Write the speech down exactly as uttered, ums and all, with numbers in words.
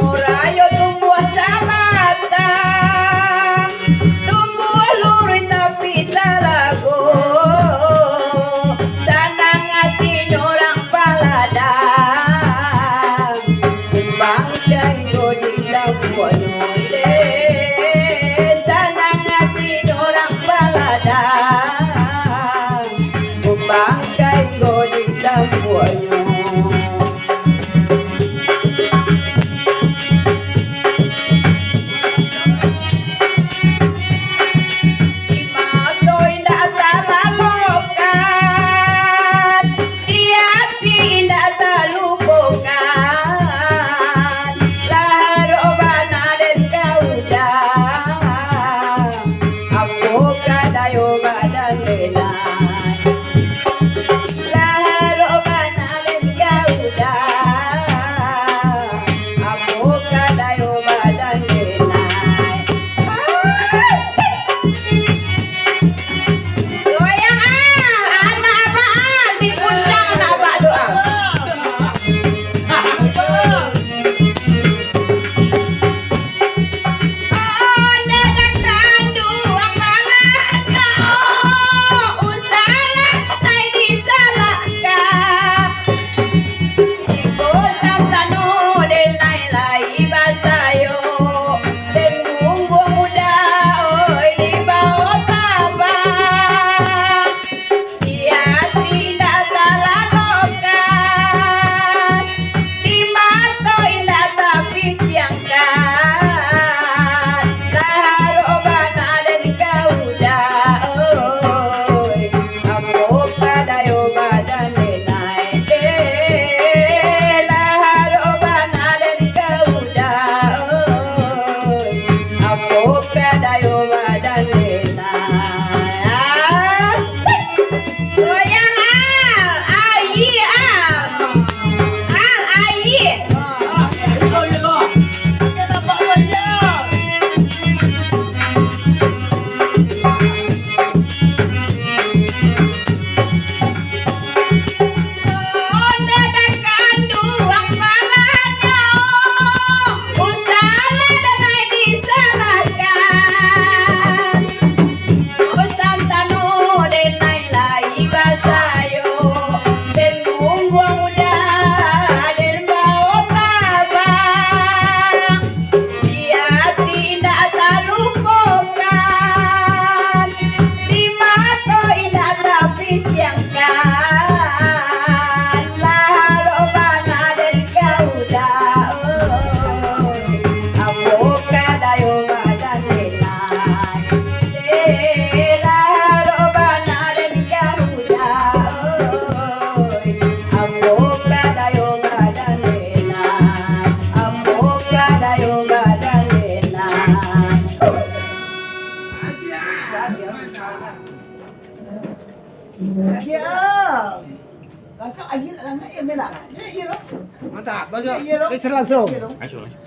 Murayo tumbuah sabatang, tumbuah luruih tapi talago, sanang atinyo urang baladang. Kumbang kainggo di tampuaknyo, leh, sanang atinyo urang baladang. Kumbang kainggo di tampuaknyo. Di mato indak talalokan, di ati indak talupokan, lah arok bana den ka uda. Apo ka dayo badan denai? Lah arok bana den ka uda. Apo ka dayo badan denai? Asik! Goyang ah, anak abah ah, di puncak anak abah tu ah. Onde nan kanduang balanyo, usahlah lai disalahkan. Iko santano denai lai basayo, den gungguang uda oi di bawah tabang. Di ati indak talalokan, di mato indak tapiciangkan. Lah arok bana den ka uda oi. Apo ka dayo badan denai, eh, lah arok bana den ka uda oi. Apo ka dayo badan denai? Asik! Goyang ah, aia ah. Ah, aia. Onde nan kanduang balanyo, usahlah denai disalahkan. Santano denai lai basayo, den gungguang uda den bawah tabang. Di ati indak talupokan, di mato indak tapiciangkan. Lah arok bana den ka uda oi. Apo ka dayo badan denai? Eh, lah arok bana den ka uda oi. Apo ka dayo badan denai? Apo ka dayo badan denai? Siap. Langkah akhir langkah yang benar. Iya, iya, loh. Mantap, bagus. Iya, iya, loh. Bisa langsung. Iya, loh. Langsung, langsung.